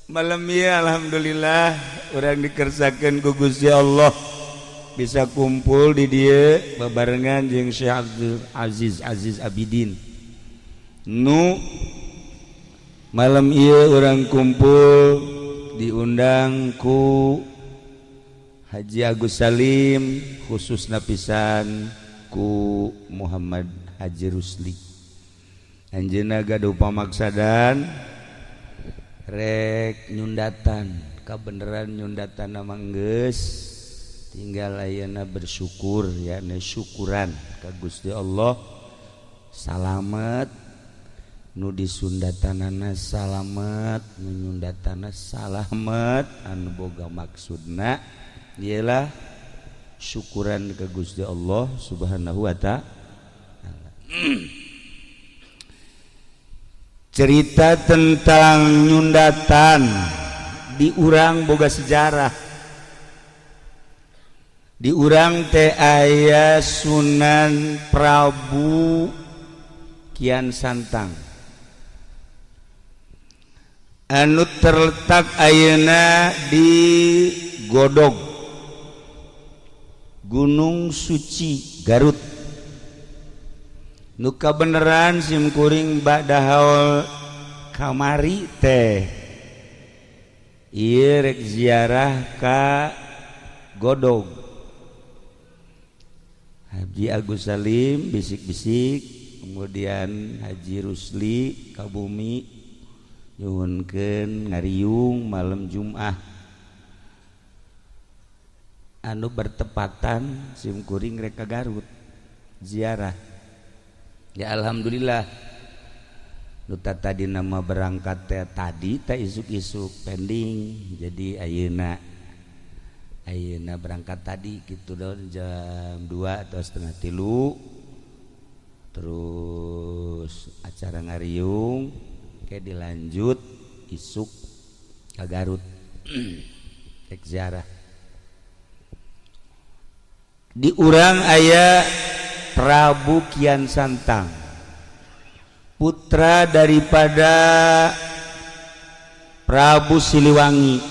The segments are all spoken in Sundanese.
Malam ya, alhamdulillah urang dikersakeun ku Gusti Allah bisa kumpul di dieu babarengan jeung Syekh Abdul Aziz Aziz Abidin. Nu malam ieu urang kumpul diundang ku Haji Agus Salim, khusus napisan ku Muhammad Haji Rusli. Anjeunna gaduh pamaksadan rek nyundatan. Kabeneran nyundatan nama geus tinggal ayeuna bersyukur ya, syukuran ka Gusti Allah, salamet nu disundatanana, salamet nu nyundatana, salamet anu boga maksudna. Ialah syukuran ke Gusti Allah Subhanahu wa Ta'ala. Cerita tentang nyundatan di urang boga sejarah. Di urang teh aya Sunan Prabu Kian Santang anu terletak ayeuna di Godog, Gunung Suci, Garut. Nu kabeneran sim kuring ba'da haul kamari teh ieu rek ziarah ka Godog. Haji Agus Salim bisik-bisik, kemudian Haji Rusli ka bumi nyuhunkeun ngariung malam Jumat anu bertepatan sim kuring rek ka Garut ziarah. Ya, alhamdulillah nu tadi nama berangkat teh tadi teh isuk-isuk pending, jadi ayeuna ayeuna berangkat tadi gitu don jam 2 atau setengah tilu, terus acara ngariung kayak dilanjut isuk ke Garut rek ziarah. Di urang aya Prabu Kian Santang, putra daripada Prabu Siliwangi,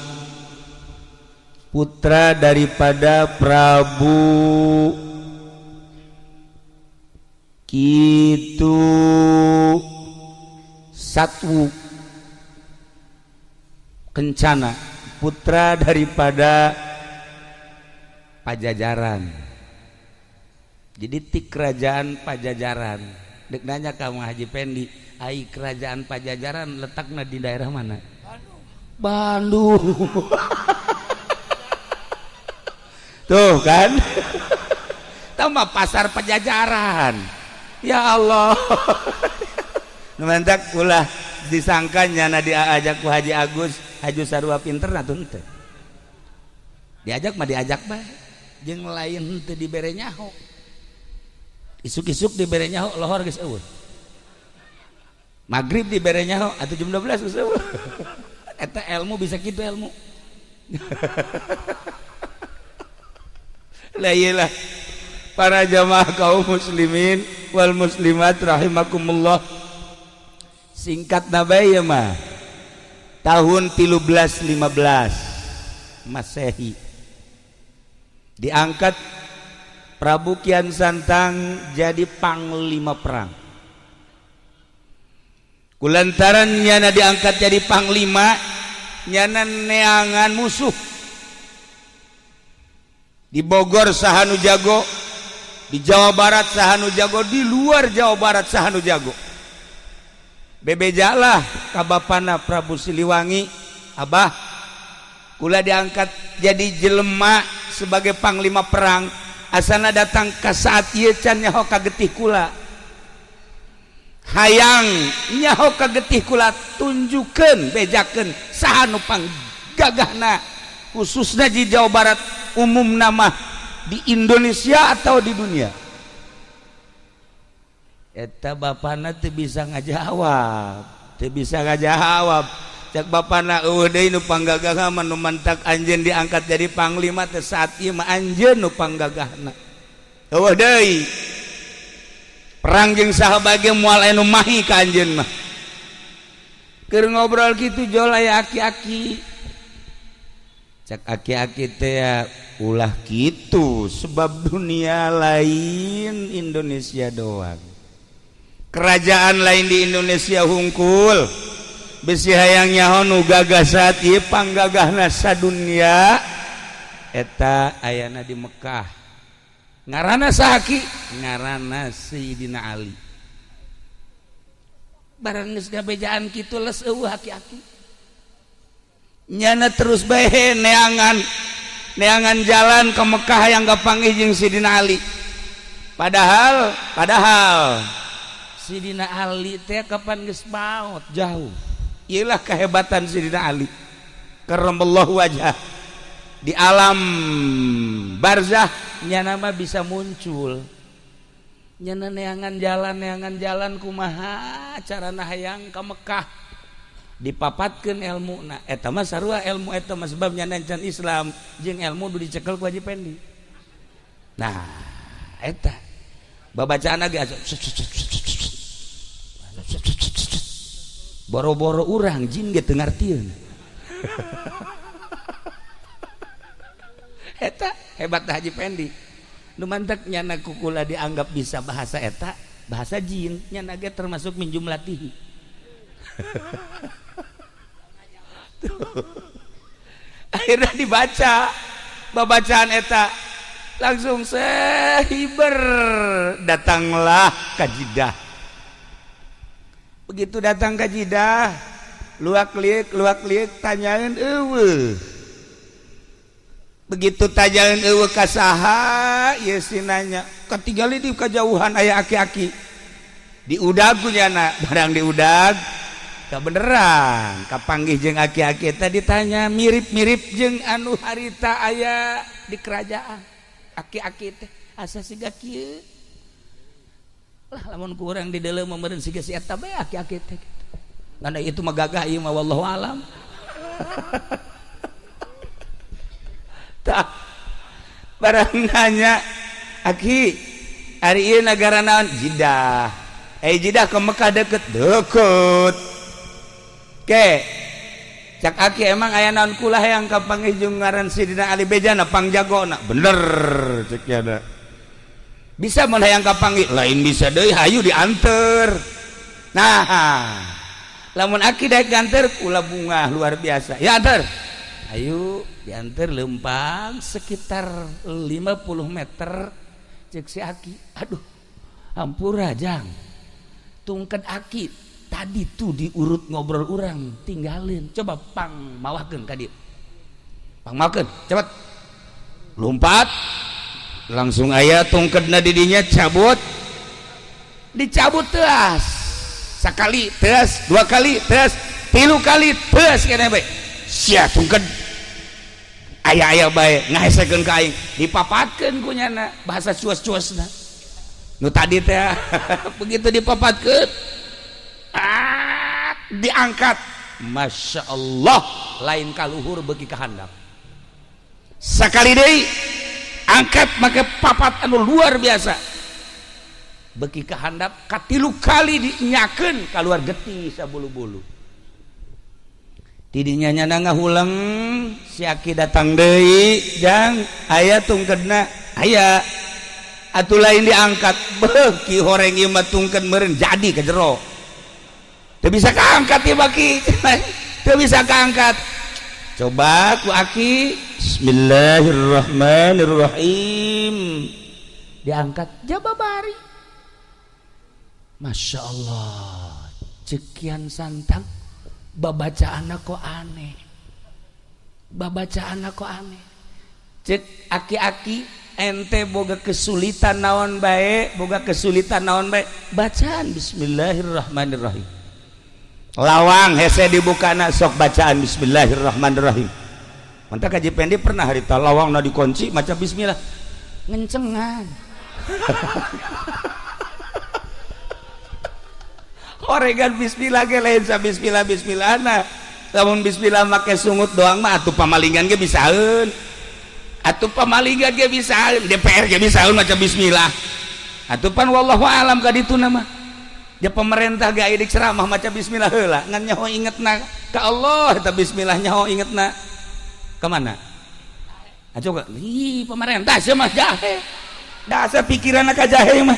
putra daripada Prabu Kitu Satwu Kencana, putra daripada Pajajaran. Jadi ti kerajaan Pajajaran. Dek nanya kamu Haji Pendi, ai kerajaan Pajajaran letaknya di daerah mana? Bandung. Tuh kan, tambah pasar Pajajaran. Ya Allah, mentak ulah disangka nyana diajak ku Haji Agus Haji sarua pinter. Nah, tuh diajak mah diajak bae, jeung lain teu dibere nyaho. Isuk-isuk dibere nyaho, lohor geus euweuh. Maghrib dibere nyaho atau jam 12 geus euweuh. Eta ilmu bisa kitu ilmu. Lah iyalah, para jamaah kaum muslimin wal muslimat rahimakumullah, singkat nabai ya mah tahun 1315 Masehi diangkat Prabu Kian Santang jadi panglima perang. Kulantaran nyana diangkat jadi panglima, nyana neangan musuh. Di Bogor saha nu jago, di Jawa Barat saha nu jago, di luar Jawa Barat saha nu jago. Bebejalah ka bapana Prabu Siliwangi, "Abah, kula diangkat jadi jelema sebagai panglima perang, asana datang ke saat ieu can nyaho ka getih kula. Hayang nyaho ka getih kula, tunjukkeun, bejakeun saha nu panggagahna, khususnya di Jawa Barat, umum nama di Indonesia atau di dunia." Eta bapana teu bisa ngajawab, teu bisa ngajawab. Cek bapana, "Euweuh deui nu panggagahna mah. Nu mantak anjeun diangkat jadi panglima teh saat ieu mah anjeun nu panggagahna. Euweuh deui. Perang jeung saha bae moal aya nu mahi ka anjeun mah." Keur ngobrol kitu jol aya aki-aki. Cek aki-aki teh ulah kitu sebab dunia lain Indonesia doang. Kerajaan lain di Indonesia hungkul. Bisi hayang nyaho nu gagah saat ieu panggagahna sadunia eta ayana di Mekah. Ngaranna saha ki? Ngaranna Sayyidina Ali. Barang geus gabejaan kitu les eueuh aki-aki. Nyana terus bae neangan neangan jalan ke Mekah yang kapanggih jeung Sidina Ali. Padahal padahal Sidina Ali teh kapan geus maot jauh. Iyalah kehebatan Sidina Ali. Karramallahu wajah. Di alam barzah nyana mah bisa muncul. Nyana neangan jalan kumaha carana hayang ka Mekah. Dipapatkeun ilmuna eta mah sarua ilmu eta mah sebab nyana can Islam jeung ilmu nu dicekel ku Haji Pendi. Nah, eta babacaan ge boro-boro urang jin ge teu ngartieun. Eta hebat Haji Pendi. Nu mantak nyana kukula dianggap bisa bahasa eta, bahasa jin nyana ge termasuk min jumlatihi. Akhirnya dibaca babacaan eta langsung sehiber datanglah ka Jidah. Begitu datang ka Jidah, luak liuk tanyaeun eueuh. Begitu tanyaeun eueuh ka saha ieu si nanya, katinggali di kajauhan aya aki-aki. Diudag ku nyana, barang diudag kebeneran kapanggih jeung aki-aki tadi ditanya mirip-mirip jeung anu harita aya di kerajaan. Aki-aki teh asa siga kieu. Lah lamun kurang di dalam meureun siga si eta bae aki-aki teh kitu. Ngan itu mah gagah ieu mah wallahu alam. Tah barang nanya aki ari ieu nagara naon? Jidah. Eh Jidah ke Mekah deket? Deket. Ke cak aki emang aya naon kula hayang kapanggih jeung ngaran Sidina Ali bejana pangjagona. Bener cek nyana. Bisa mun hayang kapanggih? Lain bisa deui hayu dianter. Nah, lamun aki daek nganter kula bunga luar biasa. Ya anter. Ayo dianter lempang sekitar 50 meter cek si aki. Aduh, hampura jang. Tungket aki tadi tuh diurut ngobrol orang tinggalin, coba pang mawakeun ka dieu, pang mawakeun cepet lompat langsung aya tungkedna di dinya cabut, dicabut teas sakali teas, dua kali teas, tilu kali teas kene bae sia tungked aya-aya bae ngahesekeun ka aing dipapatkeun ku nyana bahasa cuas-cuasna nu tadi teh. Begitu dipapatkeun diangkat, Masya Allah lain kaluhur bagi kehandap sekali deui angkat make papat anu luar biasa beki kehandap katilu kali dinyakeun keluar getih sabulu-bulu tidinya nyana ngahulang si aki datang deui jang aya tungkedna aya atuh lain diangkat beuki horeng ieu mah tungked meureun jadi ke jero teu bisa kaangkat ieu baki teu bisa kaangkat. Coba ku aki bismillahirrahmanirrahim diangkat jababari. Masya Allah cekian santang babacaan kok aneh, babacaan kok aneh. Cek aki-aki ente boga kesulitan naon bae, boga kesulitan naon bae bacaan bismillahirrahmanirrahim. Lawang hese dibukana sok bacaan bismillahirrahmanirrahim. Mantap Haji Pendi pernah harita lawang na dikunci maca bismillah ngencengan. Oregan bismillah ge lain sa bismillah bismillahna. Lamun bismillah make sungut doang mah atuh pamalingan ge bisaeun. Atuh pamalingan ge bisaeun, DPR ge bisaeun maca bismillah. Atuh pan wallahu alam ka dituna mah. Ja pemerintah ge aya ceramah maca bismillah heula, ngan nyaho ingetna ka Allah eta bismillah, nyaho ingetna ka mana? Ah, coba ih, pemerintah sia mah jahe. Dasar pikiran ka jahe mah.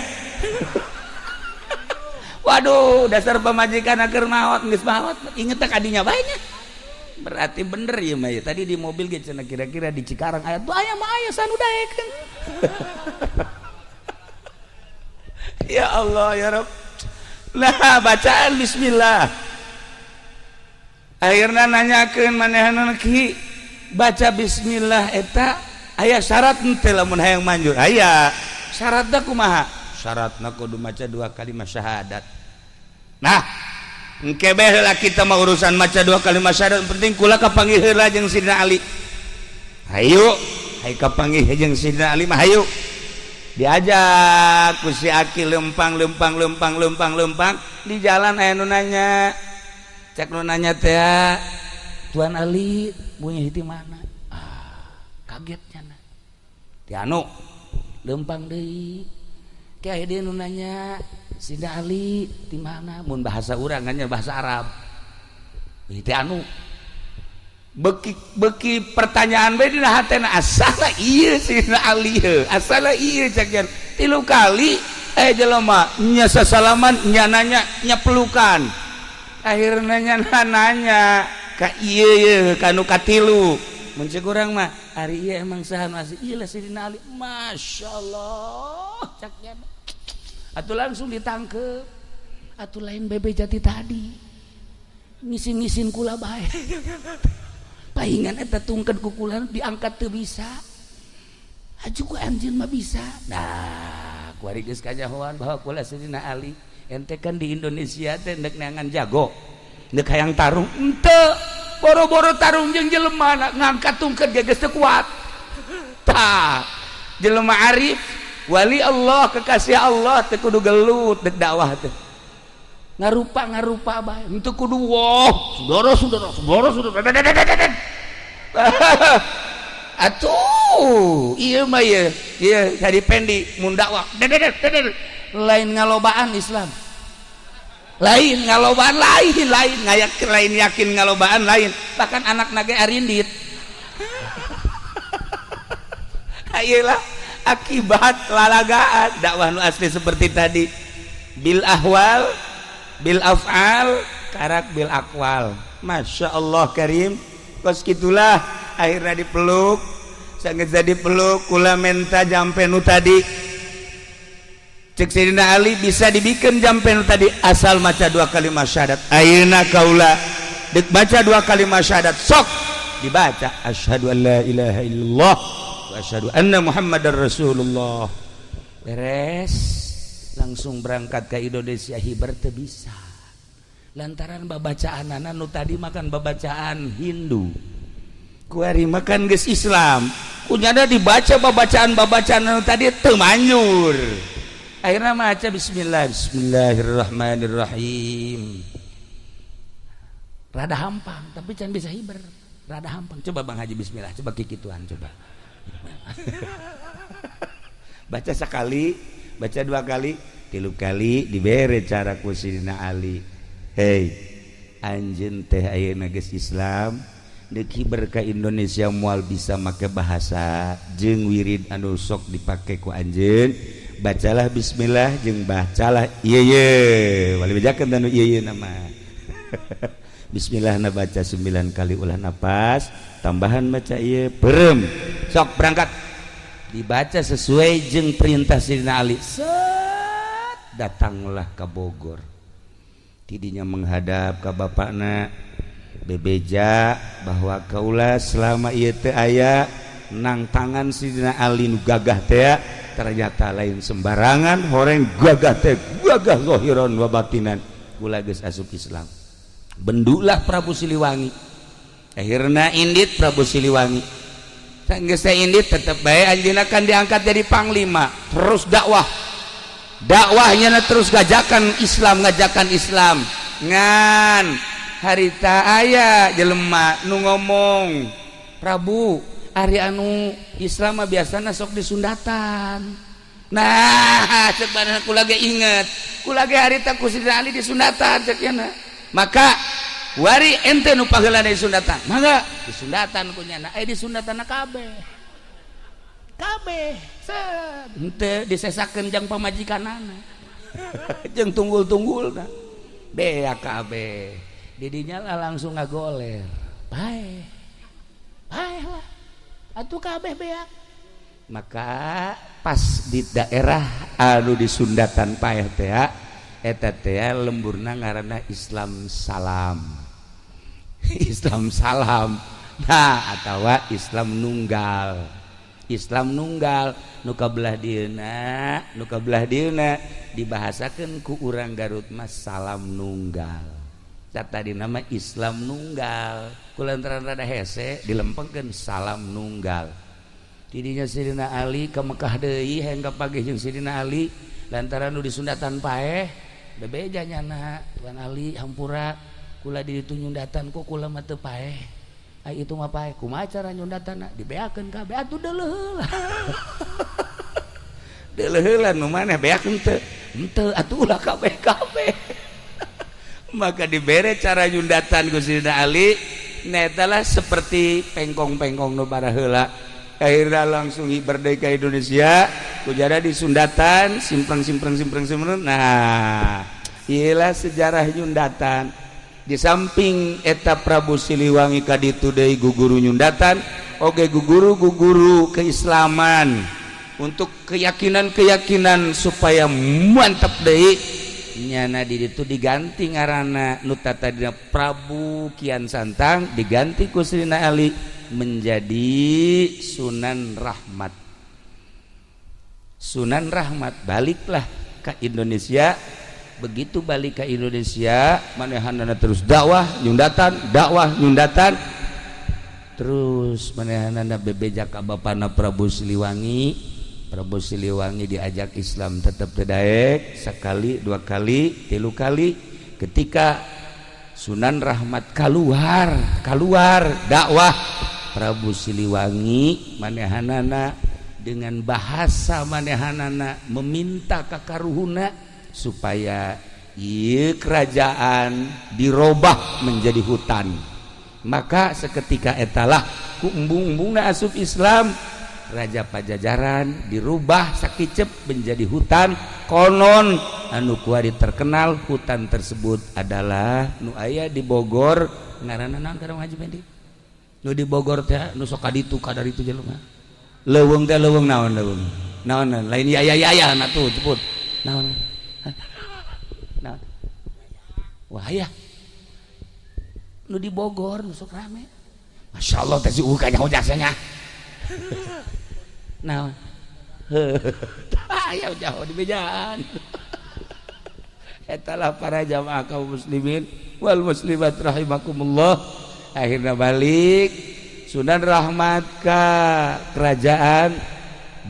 Waduh, dasar pamajikan keur maot, geus maot inget ka dinya bae nya. Berarti bener ya mah ya. Tadi di mobil ge cenah kira-kira di Cikarang aya tuh, aya mah aya sanu daekeun. Ya Allah ya Rabb. Nah, bacaan bismillah. Akhirnya nanyakeun manehna, "Ki, baca bismillah eta aya syarat henteu lamun hayang manjur?" "Aya." "Syaratna kumaha?" "Syaratna kudu maca dua kalimat syahadat." Nah, engke bae heula kita mah urusan maca dua kalimat syahadat, penting kula kapanggih heula jeung Sidina Ali. Hayu, hayu kapanggih jeung Sidina Ali mah hayu. Diajak ku si Aki lempang lempang lempang lempang lempang, di jalan aya nu nanya. Cek nu nanya teh, "Tuan Ali punya di mana?" Ah, kaget nya. Ti anu lempang deui. Kayak dia nu nanya, "Sidina Ali di mana?" Mun bahasa urang kan bahasa Arab. Ti anu beki beki pertanyaan bae dina hatena, asala ieu Sidina Ali heuh, asala ieu cek jan. Tilu kali eh jelema nya sasalaman, nya nanya, nya pelukan. Akhirnya nya nanya ka ieu ye kanu katilu. Mun cek urang mah, ari ieu emang saha nu asli? Ieu lah Sidina Ali. Masyaallah cek nya. Atuh langsung ditangkep. Atuh lain bebe jati tadi. Ngisin-ngisin kula bae. Paingan eta tungkeun kukulan diangkat teu bisa. Aju ku anjeun mah bisa. Nah, kuari geus kanyahoan bahwa kula Sidina Ali. Ente kan di Indonesia teh ndek neangan jago. Ndek hayang tarung henteu. Boro-boro tarung jeung jelema, ngangkat tungkeun ge geus teu kuat. Tah, jelema arif, wali Allah, kekasih Allah teu kudu gelut dek dakwah teh. Ngarupa ngarupa bae, henteu kudu wah, saudara saudara saudara saudara. Atuh, ieu mah ieu, ieu tadi pendi mun dakwah lain ngalobaan Islam. Lain ngalobaan, lain lain ngayak, lain yakin ngalobaan lain, bahkan anak nage arindit. Ayolah, akibat lalagaan dakwah nu asli seperti tadi, bil ahwal, bil af'al, karak bil akwal. Masya Allah karim. Kos gitulah akhirnya dipeluk, sangat jadi peluk, kula menta jampe nu tadi. Cek Sayyidina Ali, bisa dibikin jampe nu tadi asal maca dua kalimat syahadat. Ayeuna kaula dek baca dua kalimat syahadat, sok dibaca asyhadu an la ilaha illallah wa asyhadu anna muhammadar rasulullah. Beres, langsung berangkat ke Indonesia. Hiber teu bisa lantaran babacaan nu tadi makan babacaan Hindu, kuari makan geus Islam, kunyana dibaca babacaan-babacaan nu tadi teu manjur. Akhirnya maca bismillah, bismillahirrahmanirrahim, rada hampang tapi can bisa hiber, rada hampang. Coba Bang Haji bismillah, coba kikituan, coba baca sekali, baca dua kali, tilu kali, dibere cara ku Sidina Ali, "Hei, anjeun teh ayeuna geus Islam, deuk hiber ka Indonesia moal bisa make bahasa jeung wirid anu sok dipake ku anjeun. Bacalah bismillah jeung bacalah ieu ye wali bejakeun anu ieu ye nama bismillah na baca 9 kali ulah napas tambahan baca ieu perem, sok berangkat." Dibaca sesuai jeung perintah Sidina Ali. Set, datanglah ke Bogor, tidinya menghadap ke bapakna, bebeja bahwa kaula selama ieu teh aya nang tangan Sidina Ali nu gagah teh, ternyata lain sembarangan, horeng gagah teh gagah zahiran wa batinan, kula geus asup Islam. Bendulah Prabu Siliwangi. Akhirna indit Prabu Siliwangi. Geus indit tetep bae anjeunna kan diangkat jadi panglima, terus dakwah, dakwahnya terus ngajakan Islam, ngajakan Islam. Ngan harita aya jelema nu ngomong, "Prabu, ari anu Islam mah biasana sok disundatan, Nah, cek badan kula ge inget. Kula ge harita ku Sidina Ali disunatan cek nya. Maka wari ente nu paheula disundatan. Mangga disundatan ku nyana. Eh disundatanna kabeh. Kabeh. Set. Henteu disesakeun jang pamajikanana. Jeung tunggul-tunggulna. Beak kabeh. Didinya lah langsung ngagoler. Paeh. Paeh lah. Atuh kabeh beak. Maka pas di daerah anu disundatan paeh teh eta teh lemburna ngaranna Islam Salam. Islam Salam. Nah, atawa Islam Nunggal. Islam Nunggal nu kabelah dieuna, nu kabelah dieuna dibahasakeun ku urang Garut mah Salam Nunggal. Tadi nama Islam Nunggal. Kulantaran rada hese dilempengkeun Salam Nunggal. Tidinya Sidina Ali ke Mekah deui hayang kapanggih jeung Sidina Ali lantaran nu disundatan paeh bebeja nyana Tuan Ali hampura kula di ditu nyundatan kok kula mah teu paeh ai itu mah paeh kumaha cara nyundatanna dibeakeun kabeh atuh deuleuh deuleuh nu maneh beak henteu henteu atuh ulah kabeh kabeh maka dibere cara nyundatan ku Sidina Ali netalah seperti pengkong-pengkong nu baraheula. Akhirnya langsung merdeka Indonesia kujara disundatan simpreng simpreng simpreng simpreng. Nah iyalah sejarah nyundatan. Di samping eta Prabu Siliwangi kaditu deui guguru nyundatan oge guguru guguru keislaman untuk keyakinan-keyakinan supaya mantap deui nyana di ditu diganti ngaranna nu tadina Prabu Kian Santang diganti ku Sidina Ali menjadi Sunan Rahmat. Sunan Rahmat baliklah ke Indonesia. Begitu balik ke Indonesia manehanana terus dakwah nyundatan, dakwah nyundatan terus manehanana bebeja ka bapana Prabu Siliwangi. Prabu Siliwangi diajak Islam tetap teu daek sekali, dua kali, tilu kali. Ketika Sunan Rahmat keluar keluar dakwah Prabu Siliwangi manehanana dengan bahasa manehanana meminta kakaruhuna supaya ieu kerajaan dirobah menjadi hutan. Maka seketika etalah ku embung-embungna asup Islam, Raja Pajajaran dirubah sakicep menjadi hutan. Konon anu kuari terkenal hutan tersebut adalah nu aya di Bogor ngaranna naon karang Haji Pendi? Nu di Bogor teh nu sok kaditu kadaritu jelema. Leuweung teh leuweung naon leuweung? Naon lain ya ya ya ya na tuh ceput. Naon? Naon? Wah ya. Nu di Bogor nu sok rame. Masya Allah teh si uka nyaho jasanya. Naon? Aya jauh di bejaan. Etalah para jamaah kaum muslimin wal muslimat rahimakumullah. Akhirnya balik Sunan Rahmat ke kerajaan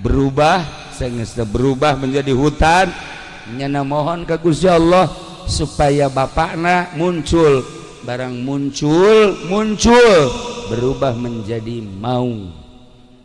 berubah, sengesta berubah menjadi hutan. Nyana mohon ke Gusti Allah supaya bapakna muncul, barang muncul muncul berubah menjadi maung.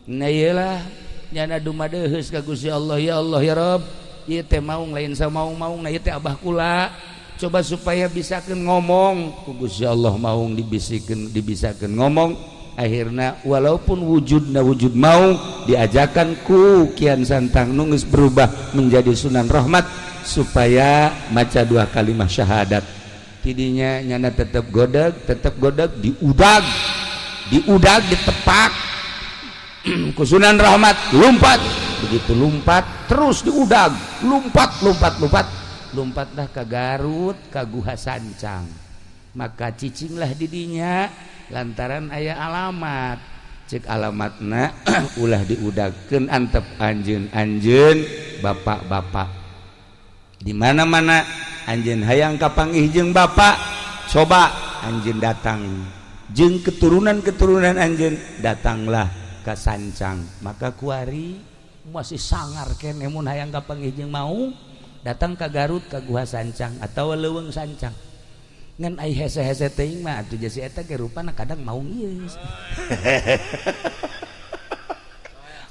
Nah iyalah nyana dumadeheus ka Gusti Allah, ya Allah ya Rabb, ieu teh maung lain samaung-maung, nah ieu teh abah kula, coba supaya bisakeun ngomong. Ku Gusti Allah maung dibisikeun, dibisakeun ngomong. Akhirnya walaupun wujudna wujud maung diajakan ku Kian Santang nu geus berubah menjadi Sunan Rahmat supaya maca dua kalimat syahadat. Tidinya nyana tetap godeg, tetap godeg, diudag diudag, ditepak ku Sunan Rahmat, lompat. Begitu lompat terus diudag, lompat lompat lompat, lompatlah ke Garut ke Guha Sancang. Maka cicinglah didinya lantaran aya alamat. Cek alamatna ulah diudagkeun, antep anjeun anjeun bapak-bapak di mana-mana anjeun hayang kapanggih jeung bapak, coba anjeun datang jeung keturunan-keturunan anjeun, datanglah ke Sancang. Maka kuari masih sangar keneh mun hayang kapanggih jeung mau datang ke Garut ke Guha Sancang atau Leuweung Sancang. Ngan ai hese-hese teuing mah atuh jasi eta ge rupana kadang maung ieu,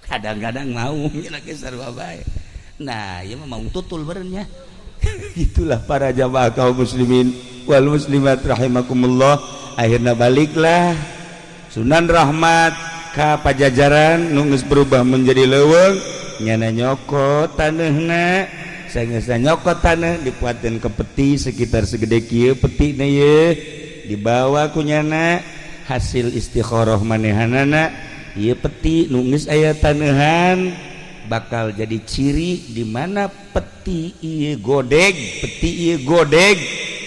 kadang-kadang maung lagi sarua bae. Nah, ieu mah mau tutul berennya. Itulah para jamaah kaum muslimin wal muslimat rahimakumullah. Akhirnya baliklah Sunan Rahmat ka Pajajaran, nu geus berubah menjadi leuweung. Nyana nyokot taneuhna, geus nyokot tanah, dipuatin ke peti sekitar segede kieu peti na ye, dibawa ku nyana hasil istikharah manehanana. Ieu peti nu geus aya tanehan bakal jadi ciri di mana peti ieu godeg, peti ieu godeg,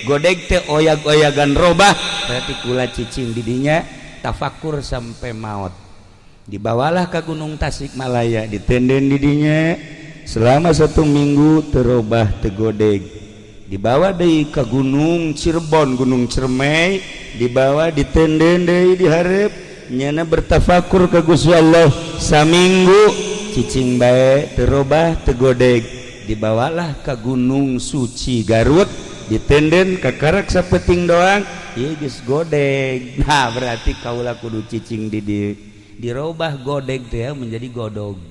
godeg teh oyag-oyagan robah, berarti kula cicing didinya tafakur sampai maut. Dibawalah ke Gunung Tasikmalaya, ditenden didinya selama satu minggu, terobah, teu godeg. Dibawa deui ke Gunung Cirebon, Gunung Cermai, dibawa, ditenden deui dihareup, nyana bertafakur ke Gusti Allah saminggu, cicing bae, terobah, teu godeg. Dibawalah ke Gunung Suci Garut, ditenden kakarak sapeting doang, ieu geus godeg. Nah, berarti kaula kudu cicing di dieu. Dirobah godeg teh menjadi godog.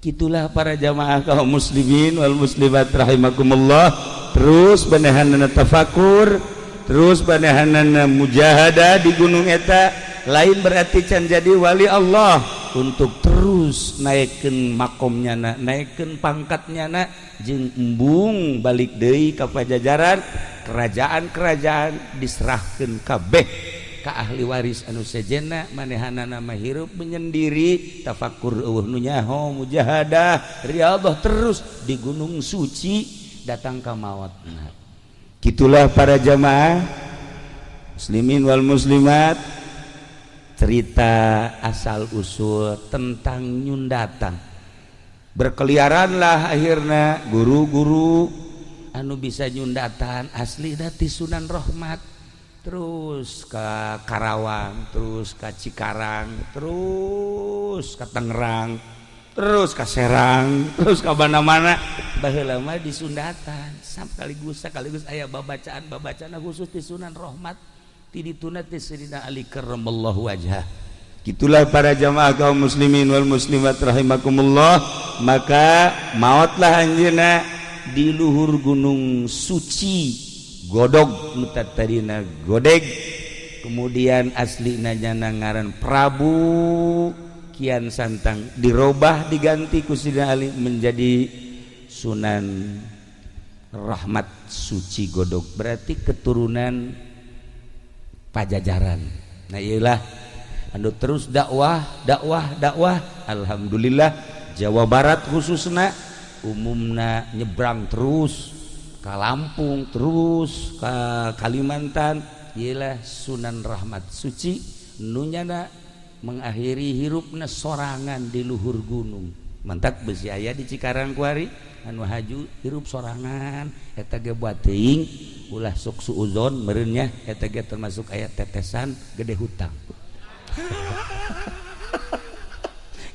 Itulah para jamaah kaum muslimin wal muslimat rahimakumullah. Terus manehanana tafakur, terus manehanana mujahadah di gunung eta. Lain berarti can jadi wali Allah, untuk terus naikkan makomnya na, naikkan pangkatnya na, jeung embung balik deui ka Pajajaran. Kerajaan-kerajaan diserahkan kabeh ka ahli waris anu sejenna. Manehanana mah hirup menyendiri, tafakur, eueuh nu nyaho, mujahadah, riyadhah terus di Gunung Suci, datang ka maut. Nah, gitulah para jamaah muslimin wal muslimat, cerita asal usul tentang nyundatan. Berkeliaranlah akhirnya guru-guru anu bisa nyundatan asli dati Sunan Rahmat, terus ke Karawang, terus ke Cikarang, terus ke Tangerang, terus ke Serang, terus ke mana-mana. Baheula mah di Sundatan sekaligus sekaligus aya babacaan babacaan khusus di Sunan Rahmat, ti dituna ti Sayyidina Ali karramallahu wajhah. Gitulah para jamaah kaum muslimin wal muslimat rahimakumullah. Maka mautlah anjeunna di luhur Gunung Suci Godog, nu tadina godeg. Kemudian asli nyana ngaran Prabu Kian Santang, dirobah, diganti ku Sidina Ali menjadi Sunan Rahmat Suci Godog, berarti keturunan Pajajaran. Nah, iyalah anu terus dakwah, dakwah, dakwah. Alhamdulillah, Jawa Barat khususnya, umumna nyebrang terus ke Lampung, terus ke Kalimantan. Iyalah Sunan Rahmat Suci nunyana mengakhiri hirupna sorangan di luhur gunung. Mantak besi aya di Cikarang kuari anu haju hirup sorangan. Eta ge buat teuing ulah sok suuzon meureunnya, eta ge termasuk aya tetesan gede hutang.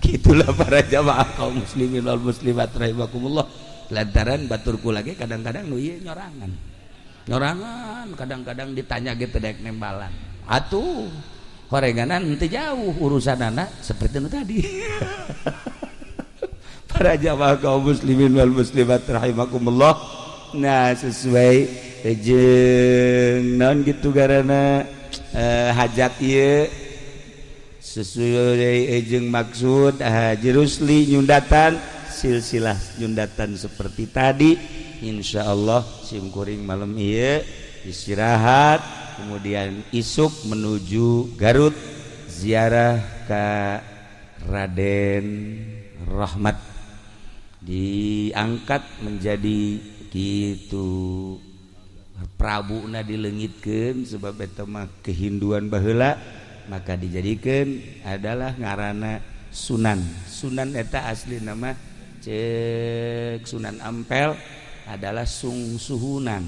Gitulah para jamaah kaum muslimin wal muslimat rahimakumullah. Lantaran baturku lagi kadang-kadang nu ieu nyorangan nyorangan, kadang-kadang ditanya gitu dek nembalan atuh horenganan henteu jauh urusan anak seperti nu tadi. Para jamaah kaum muslimin wal muslimat rahimakumullah, nah, sesuai jeung naon gitu garana hajat ieu, sesuai jeung maksud Haji Rusli nyundatan, silsilah nyundatan seperti tadi. Insya Allah simkuring malam ieu istirahat, kemudian isuk menuju Garut, ziarah ke Raden Rahmat, diangkat menjadi gitu Prabu na dilengitkeun, sebab eta mah kehinduan baheula, maka dijadikan adalah ngarana Sunan. Sunan eta asli nama cek Sunan Ampel adalah Sungsuhunan.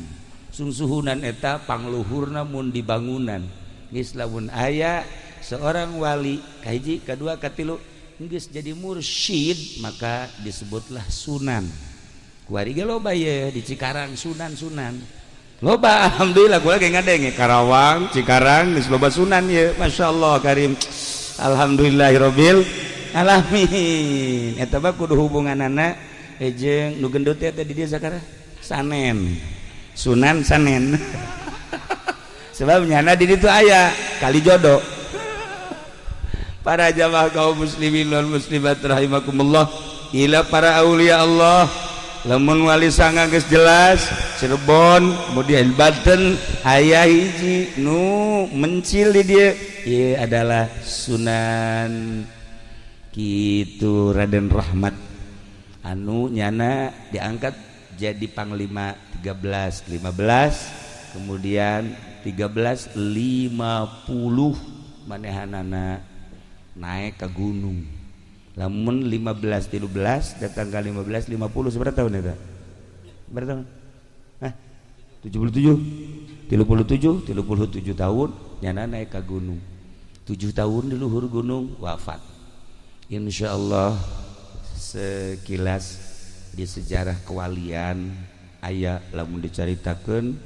Sungsuhunan eta pangluhurna mun di bangunan. Geus lamun aya seorang wali kahiji, kedua, katilu, geus jadi mursyid, maka disebutlah sunan. Kuari ge loba ye di Cikarang sunan-sunan loba. Alhamdulillah, gua lagi ngadenge Karawang, Cikarang geus loba sunan ye. Masya Allah karim, alhamdulillahirabbil alamin. Eta mah kudu hubunganana Jeung nu gendut teh di dieu sakara Sanen, Sunan Sanen, sebab nyana di ditu aya kali jodoh. Para jamaah kaum muslimin wal muslimat rahimakumullah, ila para aulia Allah, lamun Wali Sanga geus jelas Cirebon, kemudian Banten aya hiji nu mencil di dieu, ieu adalah Sunan kitu Raden Rahmat anu nyana diangkat jadi panglima 13 15, kemudian 13 50 manehanana naik ke gunung. Lamun 15 13 datang ke 15 50, seberapa tahun itu? Berapa tahun? Hah? 77, 37, 37 tahun nyana naik ke gunung, 7 tahun di luhur gunung wafat. Insya Allah sekilas di sejarah kewalian aya lamun dicaritakeun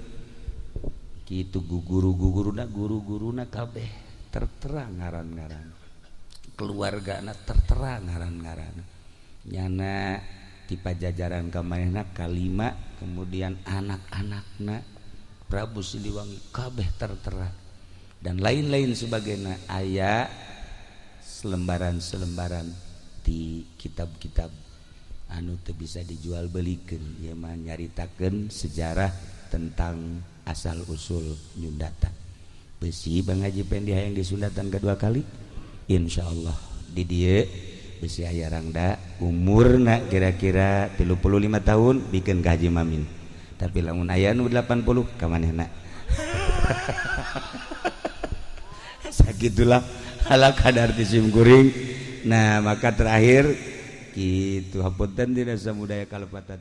kitu, guru-guruna, guru-guruna kabeh tertera ngaran-ngaran, keluarga na tertera ngaran-ngaran. Nyana di Pajajaran kamanehna kalima, kemudian anak-anakna Prabu Siliwangi kabeh tertera dan lain-lain sebagainya. Aya selembaran-selembaran di kitab-kitab anu teu bisa dijual belikan ya mah, nyaritakeun sejarah tentang asal usul nyundatan besi. Bang Haji Pendi hayang disundatan kedua kali, insya Allah di dieu besi aya rangda umurna kira-kira 35 tahun bikin ka Haji Mamin. Tapi lamun aya nu 80 ka manehna. Sagitulah ala kadar ti sim kuring. Nah, maka terakhir kitu, hapunten dina samudaya kalepatan.